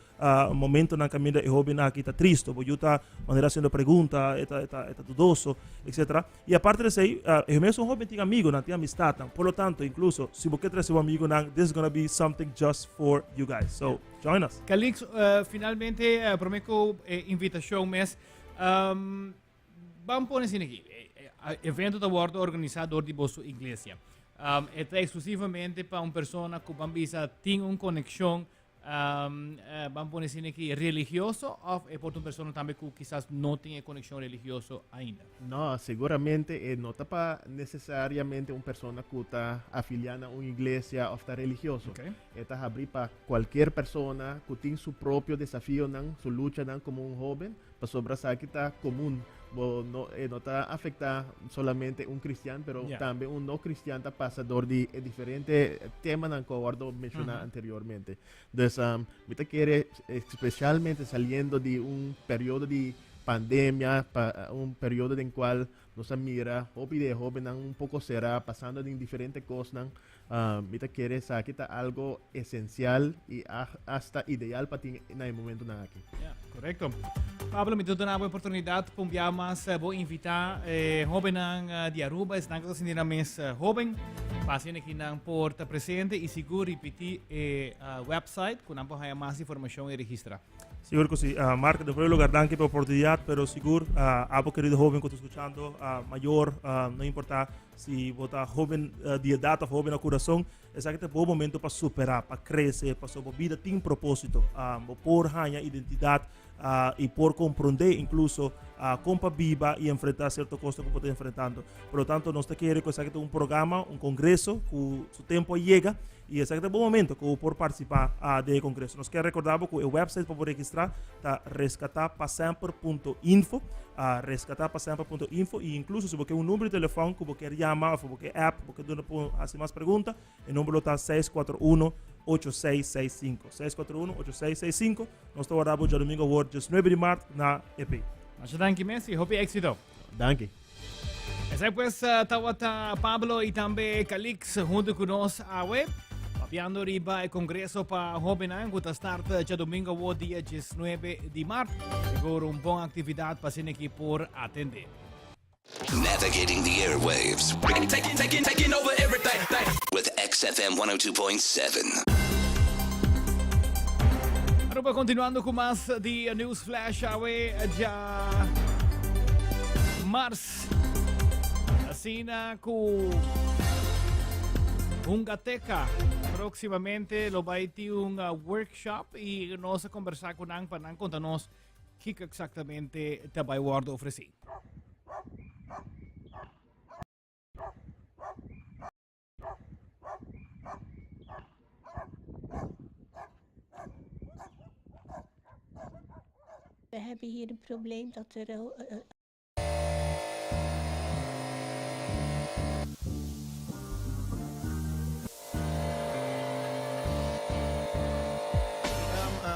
Momentonan kaminda e hóben aki ta tristu, bo yu ta manera hasiendo pregunta, e ta, e ta, e ta dudoso, etcetera. I aparte di esei, e mesun hóben tin amigonan, tin amistatnan. Por lo tanto, inkluso si bo ke trese bo amigonan, this is gonna be something just for you guys. So, join us. Calix, finalmente, prome ku e invitashon mes, ban pone asina aki, e evento ta wòrdu organisá dor di boso iglesia. E ta eksklusivamente pa un persona ku ban bisa tin un konekshon Um, uh, ban pone asina aki religioso of e por ta un persona tambe ku kisas no tin e konekshon religioso ainda? No, seguramente e no ta pa necesariamente un persona ku ta afiliá na un iglesia of ta religioso. E ta habrí pa kualkier persona ku tin su propio desafionan, su luchanan komo un hóben, pasobra esaki ta komun. Bo no, e no ta afektá solamente un kristian, pero tambe un no kristian ta pasa dor di e diferente temanan ku a wòrdu menshoná anteriormente. Dus mi ta kere, espesialmente saliendo di un periodo di pandemia, pa un periodo den kual nos a mira hopi di e hóbennan un poko será, pasando den diferente kosnan, Mi ta kere esaki ta algo esencial y hasta ideal pa tin na e momentonan aki. Ja, correcto. Pablo, mi ta duna bo oportunidad pa un bia mas bo invita eh, hobennan eh, di Aruba, esnan ku ta sinti nan mes eh, hoben, pa asina ki nan por ta presente y sigur ripiti e eh, website ku nan por haya mas informacion y registra. Sigur ku si. Uh, Mark, den primer lugar, danki pa e oportunidad, pero sigur, uh, abo querido hoben ku ta escuchando, uh, mayor, uh, no importa Si bo ta hoben di edat of hoben na kurason, esaki ta e bo momento pa superá, pa krese, pasobra bo bida tin propósito. Bo por haña identidat i por komprondé inkluso kon pa biba i enfrentá sierto kosnan ku bo ta enfrentando. Por lo tanto, nos ta kere ku esaki ta un programa, un kongreso ku su tempu a yega i esaki ta e bo momento ku bo por partisipá den e kongreso. Nos kier rekordá bo ku e wèpsait pa bo registrá ta rescatapasemper punto info, rescatapasemper punto info, i inkluso si bo ke un number di telefòn ku bo kier yama òf bo ke app, bo ke duna por hasi mas pregunta, e number lo ta seis kuater uno. 8665. 641 8665. Nos ta warda bo djadomingo awor 19 di maart na EP. Masha danki Messi, hopi éxito. Danki. Esei pues eh, tawata Pablo y tambe Calix junto con nos awe. Papiando riba e congreso pa hobennan ku ta start djadomingo awor dia 19 di maart. Seguro un bon actividad pa asina ki por atende. Navigating the airwaves. Taking, taking, taking over everything. With XFM 102.7. Aruba continuando cu mas di News Flash awe ja mars. Asina cu Hungateca próximamente lo bay tin un uh, workshop y nos a conversa cu nan pa nan conta nos kiko exactamente ta bay wordo ofreci. We hebben hier een probleem dat er eh,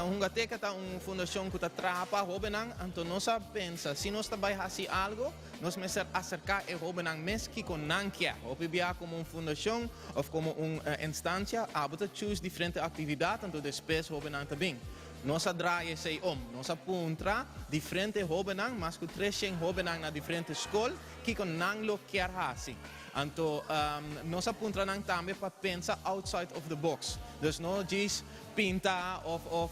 Hungateca ta un fundacion cu ta traha pa hobennan, anto nos a pensa si nos ta bay haci algo, nos mester acerca e hobennan mes kico nan kier. Hopi bia como un fundacion of como un instancia abo ta choose diferente actividad, anto despues hobennan ta bin. Nos a draai esey om. Nos a puntra diferente hobennan, mas cu 300 hobennan na diferente scol, kico nan lo kier haci. Anto nos a puntra nan tambe pa pensa outside of the box. Dus no djis pinta of of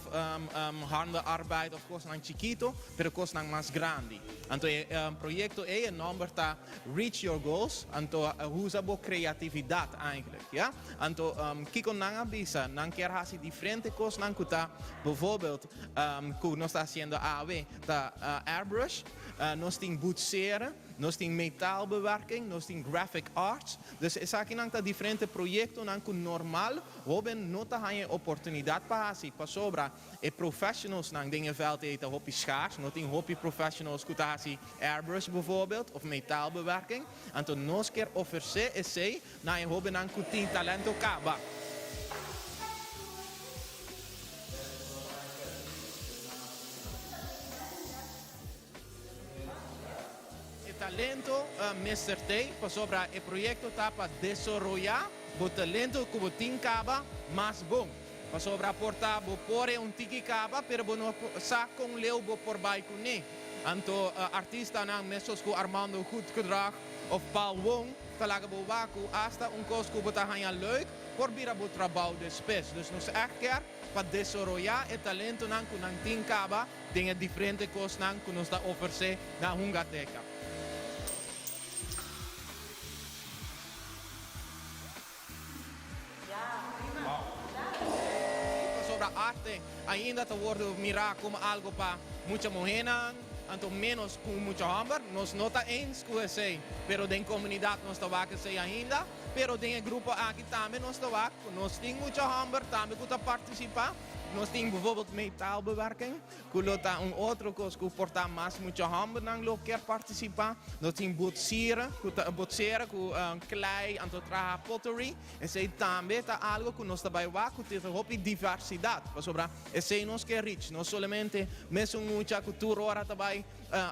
handenarbeid of cosnan chikito, pero cosnan mas grandi. Anto e proyecto ey e nomber ta Reach Your Goals, anto usa bo creatividad eigenlijk, ya. Anto kico nan a bisa? Nan kier haci diferente cosnan cu ta bijvoorbeeld cu nos ta haciendo awe ta airbrush, nos tin boetseren, Nos tin metaalbewerking, nos tin graphic arts. Dus esakinan ta diferente proyectonan cu normal hoben no ta haña e oportunidad pa haci pasobra e professionalsnan den e veld ey ta hopi schaars. No tin hopi professionals cu ta haci airbrush bijvoorbeeld of metaalbewerking. Anto nos kier ofrece esey na e hobennan cu tin talento caba. E talento mester t'ei pasobra e proyekto ta pa desaroyá bo talento ku bo tin kaba mas bon. Pasobra por ta bo por e un tiki kaba pero bo no sa kon leu bo por bai kuné. Anto artistanan meskos ku Armando Goedgedrag òf Paul Wong ta laga bo wak ku asta un kos ku bo ta haña leuk por bira bo trabou despues. Dus nos ègt kier pa desaroyá e talentonan ku nan tin kaba. Den e diferente kosnan ku nos ta ofresé na Hungateka. Pasobra arte ainda ta wordu mirá komo algu pa mucha muhénan, anto ménos ku mucha hòmber. Nos no ta eens ku esei, pero den komunidat nos ta wak esei ainda. Pero den e grupo aki tambe nos ta wak ku nos tin mucha hòmber tambe ku ta partisipá. Nos tin bijvoorbeeld metaalbewerking, ku lo ta un otro kos ku por ta mas mucha hòmbernan lo kier partisipá. Nos tin botsera, ku ta botsera ku klei anto traha pottery. Esei tambe ta algo ku nos ta bai wak ku tin hopi diversidat, pasobra esei nos ke reach, no solamente mesun mucha ku tur ora ta bai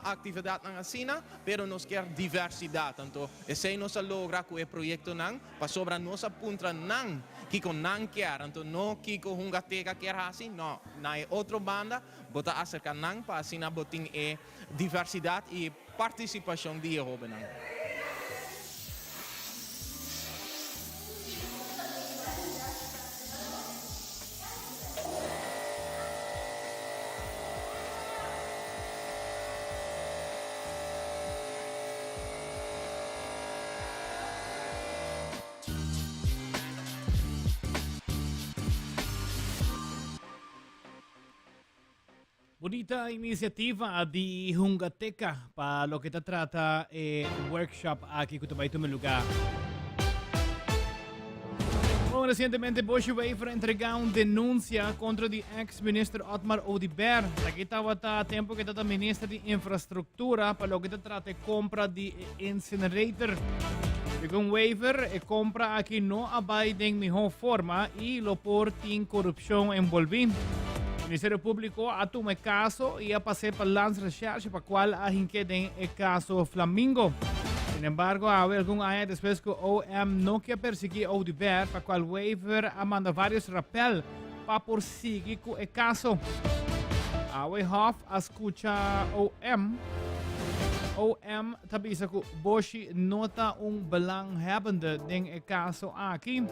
aktividatnan asina, pero nos kier diversidat. Anto esei nos a logra ku e proyektonan. Pasobra nos a puntra nan kiko nan kier, anto no kiko Hungateka kier hasi, no. Na e otro banda, bo ta aserka nan pa asina bo tin e diversidat i partisipashon di e hobennan. Bunita iniciativa di Hungateca pa loke ta trata e workshop aki cu ta bay tuma lugar. Bon, recientemente Bosje Wever a entrega un denuncia contra di ex-minister Otmar Oduber. Aki tabata tempo cu tata minister di infrastructura pa loke ta trata e compra di e incinerator. Segun Wever, e compra aki no a bay den miho forma y lo por tin corupcion envolvi. Ministerio Publico a tuma e caso y a pas'e pa Landsrecherche pa cual a hinke den e caso Flamingo. Sin embargo, awe algun aña despues cu OM no ke persigui Oduber pa cual Wever a manda varios rappel pa por sigui cu e caso. Awe Hof a scucha OM. OM ta bisa cu Boshi no ta un belanghebbende den e caso aki.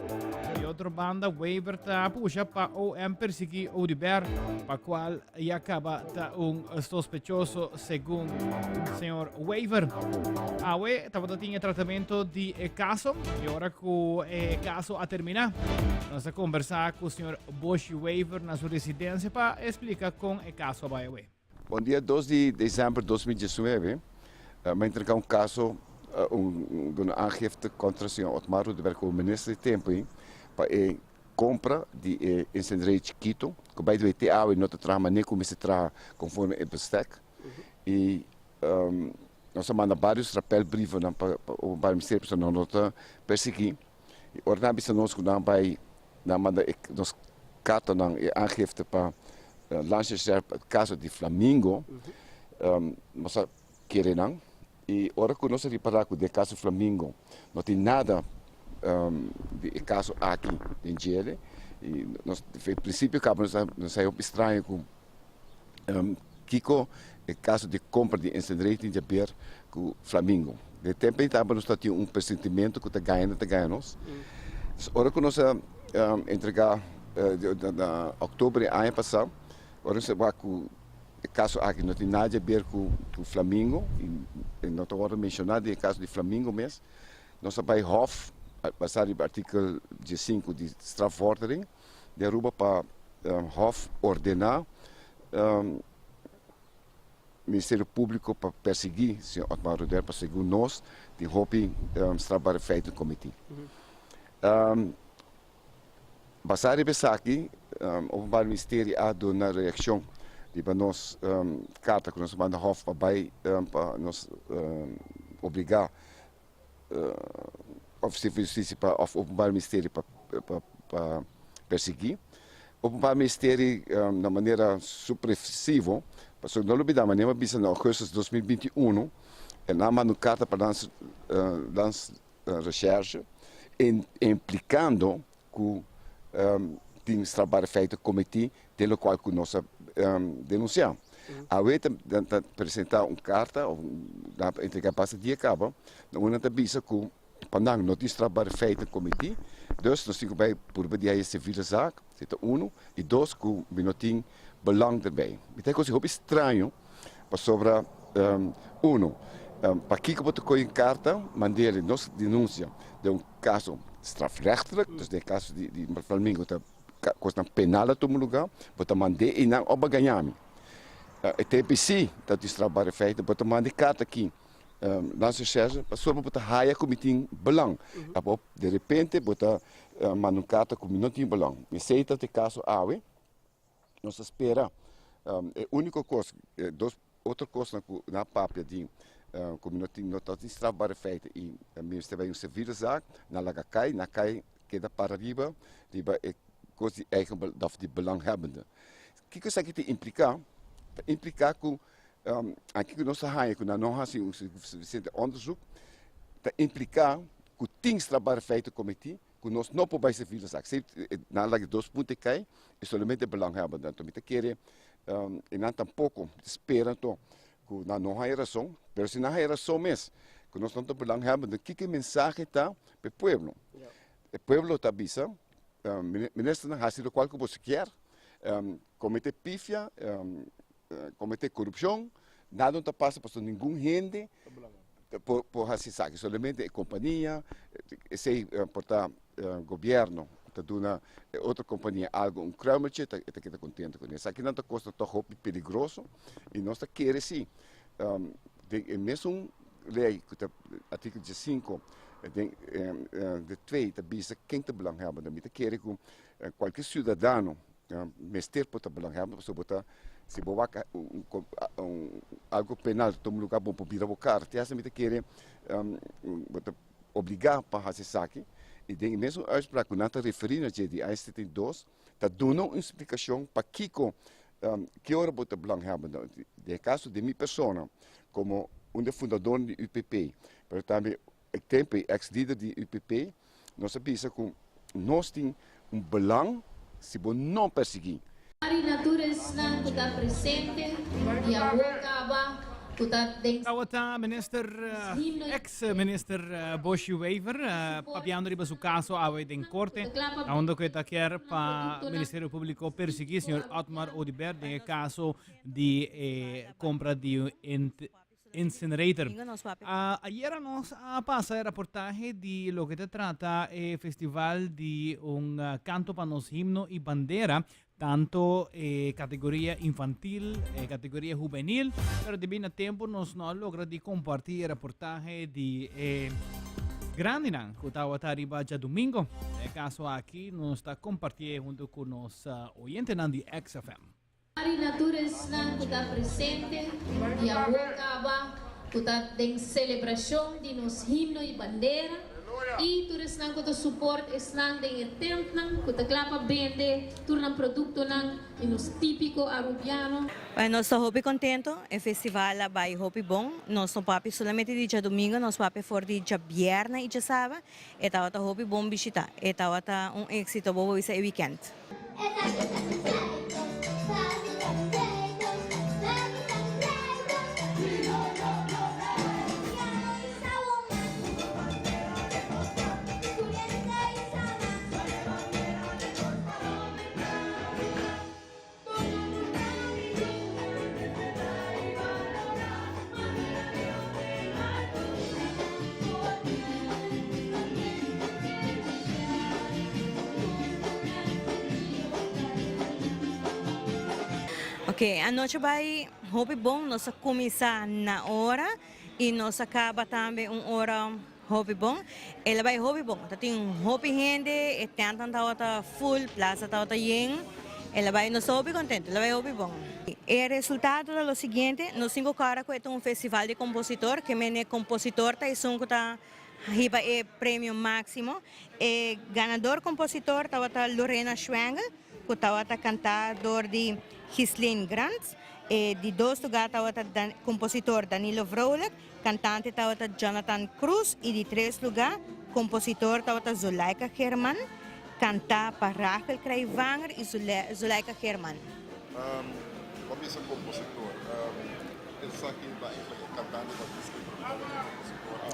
Di otro banda, Wever ta pusha pa OM persigui Oduber, pa cual ya caba ta un sospechoso segun señor Wever. Awe tabata tin e tratamento di e caso y ora cu e caso a termina, nos a conversa cu señor Boshi Wever na su residencia pa explica con e caso a bay awe. Bon dia dos di december 2019 mi a entrega un caso un duna aangifte contra señor Otmar Oduber como minister di tempo ey pa e Compra di e incenderij chikito, cu by the way te awe no ta traha manera cu mester traha conforme e bestek. Y nos a manda varios rappelbrievennan pa Openbaar Ministerio pasobra nan no ta persegui. Y ora nan a bisa nos cu nan bay, nan a manda e nos cartanan, e aangifte pa Landsrecherche pa e caso di Flamingo, nos a kere nan. Y ora cu nos a ripara cu den e caso Flamingo no tin nada di e caso aki den djele y nos di principio caba nos a haya hopi straño cu kico e caso di compra di encenderij tin haber cu Flamingo. Den e tempo ey tambe nos ta tin un presentimento cu ta gaña nan ta gaña nos. Ora cu nos a entrega na october di aña pasa ora nos a wak cu E kaso aki no tin nada di haber ku Flamingo i no ta wòrdu menshoná den e kaso di Flamingo mes. Nos a bai hòf basá riba artikel diesinku di strafvordering di Aruba pa hòf ordená Ministerio Públiko pa persiguí señor Otmar Oduber pa segun nos tin hopi strafbare feiten kometí. Basá riba esaki, Openbaar Ministerie a duna reakshon riba nos karta ku nos a manda Hof pa bai pa nos obligá Ofisier van Justisia pa òf Openbaar Ministerie pa pa persiguí. Openbaar Ministerie na manera supresivo, pasobra no lubidá manera mi a bisa na ougùstus 2021 nan a manda un karta pa Lands Recherche, implicando cu tin strafbare feiten cometi den locual cu nos a denuncia. Awe ta presenta un carta, of nan a entrega basta dia caba, na unda nan ta bisa cu pa nan no tin strafbare feiten cometi, dus nos tin cu bay purba di haya civiele zaak, esey ta uno, y dos cu mi no tin belang erbij. Mi ta e cosa hopi straño Pasobra, uno, pakiko bo ta kohe un karta mand'e nos denunsia den un kaso strafrechtelijk, dus den e kaso di Flamingo ta kosnan penal a tuma lugá, bo ta mand'é i nan oba gaña mi. E TPC ta di strafbare feiten, bo ta manda e karta aki Landsrecherche pasobra bo ta haya ku mi tin belang. Abo derepente bo ta manda un karta ku mi no tin belang. Esei ta e kaso awe. Nos ta spera e úniko kos, e dos otro kosnan ku nan a papia di ku mi no tin no ta tin strafbare feiten i mi mester bai un civiele zaak, nan laga kai, nan kai keda para riba riba e kos di eigen of di belanghebbende. Kiko esaki ta impliká? Ta impliká ku aki ku nos ta haña ku nan no hasi un sufisiente onderzoek, ta impliká ku tin strafbare feiten kometí ku nos no por bai servir nos ak. Nan laga dos punto e kai i solamente belanghebbenden. Anto mi ta kere i nan tampoko spera anto ku nan no haña rason, pero si nan haña rason mes ku nos no ta belanghebbenden, kiko e mensahe ta pa e pueblo? E pueblo ta bisa, ministernan hasi lokual ku boso kier, komete pifia, Comete corupcion, nada no ta pasa pasobra ningun hende por haci esaki, solamente e compania, esey por ta gobierno ta duna e otro compania algo, un kruimeltje, e ta keda contento cune. Esakinan ta cosnan toch hopi peligroso y nos ta kere si den e mesun ley cu ta artikel diesinco den de twee ta bisa ken ta belanghebende. Mi ta kere cu cualkier ciudadano Mester por ta belanghebber pasobra bo ta si bo wak un algo penal ta tuma lugar bo por bira bo kara. Te hasta mi ta kere bo ta. obligá pa hasi esaki i den e mesun uitspraak ku nan ta referí na dje di ICT dos ta duna un splikashon pakiko ki ora bo ta belanghebbende. Den e kaso di mi persona komo un di e fundadornan di UPP pero tambe e tempu ei eks lider di UPP nos a bisa ku nos tin un belang si bo no persiguí. Ari na tur esnan ku ta presente di awor kaba ku ta den. Tabata minister, ex minister Boshy Wever papiando riba su caso awe den corte, aunda cu e ta kier pa Ministerio Publico persigui señor Otmar Oduber den e caso di e compra di un Incinerator. Ayera nos a pasa e raportahe di loke ta trata e festival di un canto pa nos himno y bandera, tanto e categoria infantil, e categoria hubenil, pero debi na tempo nos no a logra di comparti e raportahe di e grandinan cu tawata riba djadomingo. E caso aki nos ta compartié hunto cu nos oyentenan di XFM. Ari na tur esnan ku ta presente di awor kaba ku ta den selebrashon di nos himno i bandera i tur esnan ku ta suport esnan den e tentnan ku ta kla pa bende tur nan produktonan di nos tipiko Arubiano. Bueno, nos ta hopi contento, e festival a bay hopi bon, nos no papia solamente di djadomingo, nos papia for di djabièrnè i djasaba, e tabata hopi bon bishita, e tabata un éxito bo por bisa e weekend. Ok, anochi bai hopi bon, nos a cuminsa na ora y nos a caba tambe un ora hopi bon. El a bai hopi bon, ta tin hopi hende, e tentnan tabata full, plaza tabata yen, el a bai, nos ta hopi contento, el a bai hopi bon. E resultado ta lo siguiente, nos tin cu cora cu e ta un festival di compositor, ke mene compositor ta esun cu ta hiba e premio maximo. E ganador compositor tabata Lorena Schwengel, cu tabata canta door di Ghislaine Grant. E di dos lugar tabata compositor Danilo Vrolijk, Kantante tabata Jonathan Cruz y di tres luga compositor tabata Zulaika Geerman, kanta pa Rachel Krijvanger y Zulaika Geerman. Bo bisa compositor, esaki ta eigenlijk e kantante ta busca pero no tabata e compositor a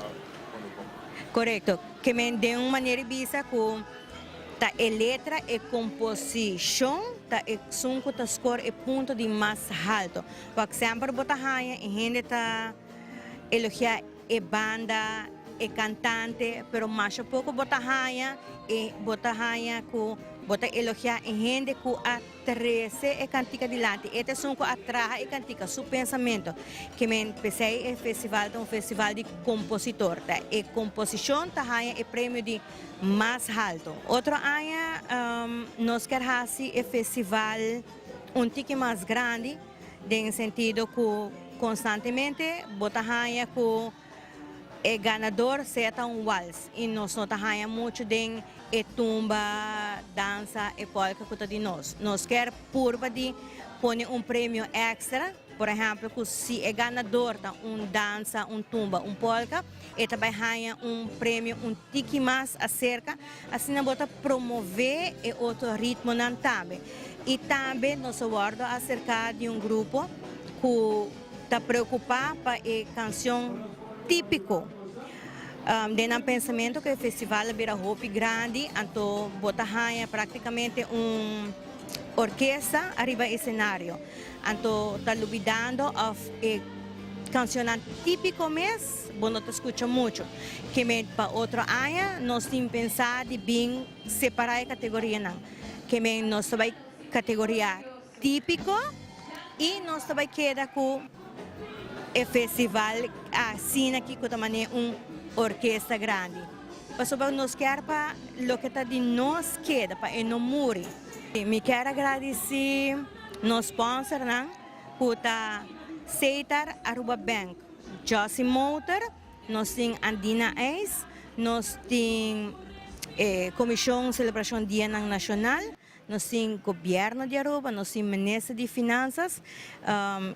pone bon. Corecto, ke men den un manera di bisa cu ta e letra, e composicion ta esun cu ta score e punto di mas halto. Wak semper bo ta haña e hende ta elogiá e banda, e kantante, pero masha poko bo ta haña e bo ta haña ku bo ta elogiá e hende ku a trese e kantika dilanti. E ta esun ku a traha e kantika, su pensamentu. Ke men p'esei e festival ta un festival di kompositor. Ta e komposishon ta haña e premio di mas haltu. Otro aña nos kier hasi e festival un tiki mas grandi den sentido ku konstantemente bo ta haña ku e ganador sea ta un wals i nos no ta haña muchu den e tumba, dansa, e polka ku ta di nos. Nos kier purba di pone un premio extra, por ehempel ku si e ganador ta un dansa, un tumba, un polka, e ta bai haña un premio un tiki mas aserka, asina bo ta promove e otro ritmonan tambe. I tambe nos a wòrdu aserká di un grupo ku ta preokupá pa e kansion típiko. Den nan pensamentu ku e festival a bira hopi grandi, anto bo ta haña práktikamente un orkesta ariba e senario. Anto ta lubidando òf e kansionnan típiko mes bo no ta skucha muchu. Keme pa otro aña nos tin pensá di bin separá e kategorianan. Ke men nos ta bai kategoria típiko i nos ta bai keda ku e festival asina aki ku ta manera un orkesta grandi. Pasobra nos kier pa loke ta di nos keda, pa e no muri. Mi kier a gradisí nos sponsornan ku ta Setar Aruba Bank, Jossy Motor, nos tin Andina Ijs. Nos tin e Komishon Selebrashon Dianan Nashonal, nos tin Gobièrnu di Aruba, nos tin Minister di Finansas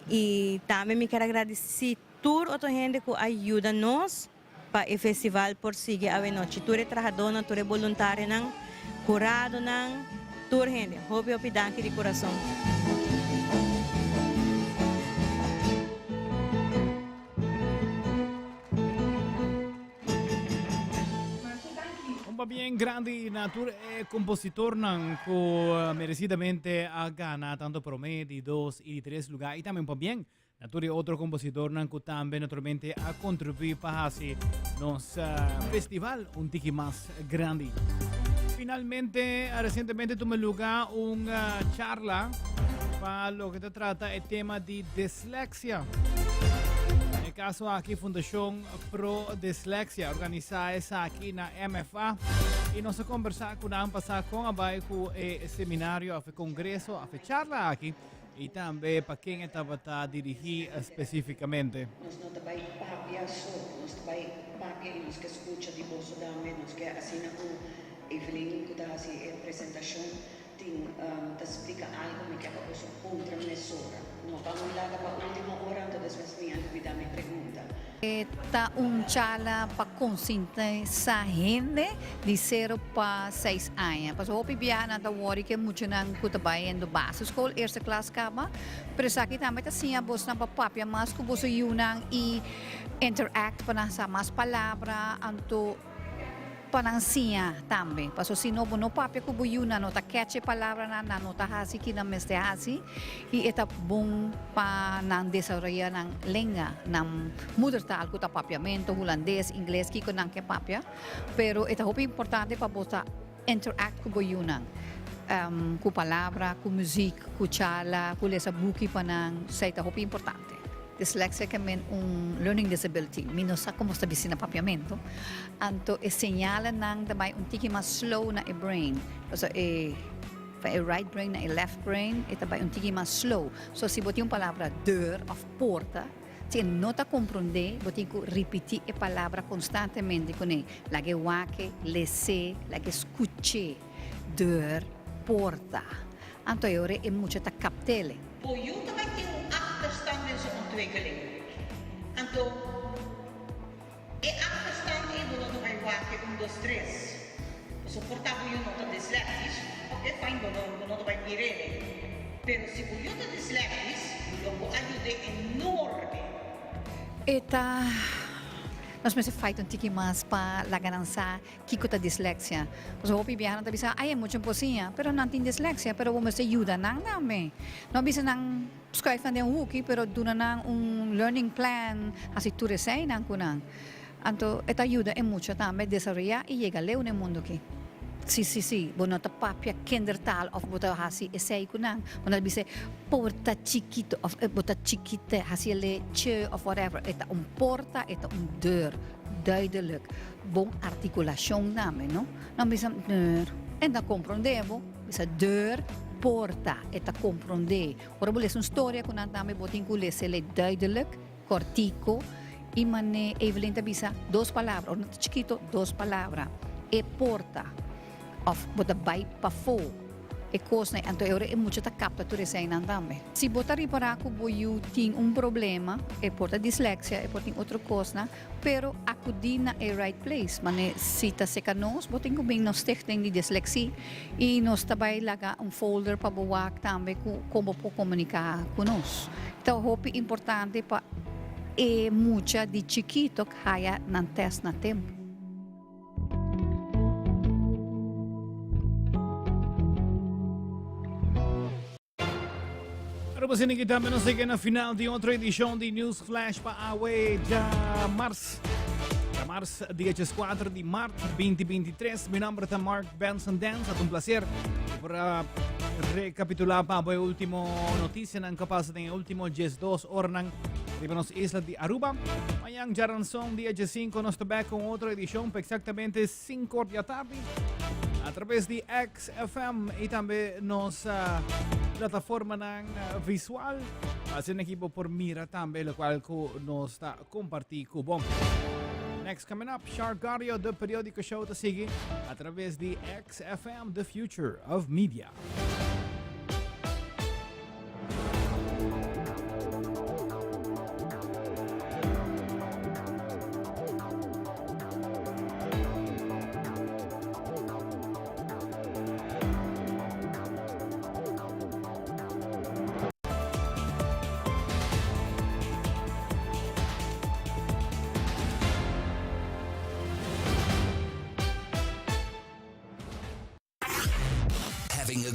i tambe mi kier a gradisí tur otro hende ku a yuda nos pa e festival por sigui awenochi. Tur e trahadónan, tur e boluntarionan, huradonan, tur hende. Hopi hopi danki di kurason. Un pabien grandi na tur e compositornan cu merecidamente a gana tanto prome, di dos y di tres lugar. Y tambe un pabien na tur e otro compositornan cu tambe naturalmente a contribui pa haci nos festival un tiki mas grandi. Finalmente, recientemente tuma lugar un charla pa loke ta trata e tema di dislexia. Den e caso aki Fundacion Pro Dislexia organisa esaki na MFA y nos a conversa cu nan pa sa con a bay cu e seminario of e congreso of e charla aki y tambe pa ken e tabata dirigi specificamente. Nos no ta bai papia so, nos ta bai papia y nos ke scucha di boso tambe, nos ke asina cu Evelyn cu ta haci e presentacion tin ta splica algo mi ke pa boso puntra mesora. No pa mi laga pa ultimo ora anto despues mi a lubida mi pregunta. E ta un charla pa konsientisá hende di sero pa seis aña. Pasobra hopi biaha nan ta wòri ku e muchanan ku ta bai hendo basisschool, eerste klas kaba. Pero esaki tambe ta siña bosnan pa papia mas ku boso yunan i interact pa nan sa mas palabra. Anto Pa nan siña tambe. Paso si no bo no papia ku bo yu, nan no ta catch e palabranan, nan no ta hasi ki nan mester hasi i e ta bon pa nan desaroya nan lenga, nan moedertaal ku ta papiamento, hulandes, ingles, kiko nan ke papia. Pero e ta hopi importante pa bo ta interact ku bo yunan, ku palabra, ku muziek, ku charla, ku lesa buki pa nan, esei ta hopi importante. Dyslexia ke men un learning disability. Mi no sa como ta bisti na papiamento. Anto e señalenan ta bai un tiki mas slow na e brain. Pasobra e van e right brain na e left brain e ta bai un tiki mas slow. So si bo tin un palabra deur of porta, si e no ta comprende bo tin cu ripiti e palabra constantemente cune. Laga e wak, lese, laga e scuche. Deur, porta. Anto e ora e mucha ta captele. Bo yu ta bai tin un achterstand den su ontwikkeling. Anto e achterstand ei bo no ta bai wak e un dos tres. Pasobra por ta bo yu no ta dyslectisch, oke fijn bo no bo no ta bai mir'é. Pero si bo yu ta dyslectisch, lo bo a yud'é enorme. E ta nos mester fight un tiki mas pa laga nan sa Kiko ta dislexia? Pasobra hopi biaha nan ta bisa, ay e mucha por siña, pero nan tin dislexia, pero bo mester yuda nan tambe. No bisa nan schuif nan den un hoeki, pero duna nan un learning plan, hasi tur eseinan ku nan. Anto e ta yuda e mucha tambe desaroyá i yega leu na e mundu aki. Si, si, si, bo no ta papia kindertaal òf bo ta hasi esei ku nan. Bo no ta bisa porta chikito òf bo ta chikite, hasi e che òf whatever. E ta un porta, e ta un deur, duidelijk. Bon articulashon tambe no. Nan bisa deur e ta comprende bo. Bisa deur, porta, e ta comprende. Ora bo lesa un storia cu nan tambe bo tin cu lesele duidelijk, cortico y mane Evelyn ta bisa dos palabra. Ora nan ta chikito dos palabra. E porta of bo ta bay pafo. E kosnan anto e ora e mucha ta kapta tur eseinan tambe. Si bo ta ripará ku bo yu tin un problema, e por ta dislexia, e por tin otro kosnan, pero akudí na e right place. Mane si ta seka nos, bo tin ku bin nos stichting di dislexie i nos ta bai laga un folder pa bo wak tambe ku kon bo por komuniká ku nos. Ta hopi importante pa e mucha di chikito haya nan tèst na tempu. Pero pues aquí también nos llega na final de otra edición de News Flash pa awe ya mars. Ya mars, dia 4 de maart 2023. Mi nombre ta Mark Benson Dance. Ha un placer por uh, recapitular pa e último noticia nan que pasa den último 12 horas riba nos isla di Aruba. Mañan djaranson dia 5 nos ta back con otro edicion pa exactamente 5 or di atardi a través di XFM y tambe nos uh, plataformanan uh, visual. Asina aki bo por mira tambe lo cual cu nos ta comparti cu bo. Next coming up, Shark Audio, The Periódico Show ta sigui a traves di XFM, The Future of Media. Having a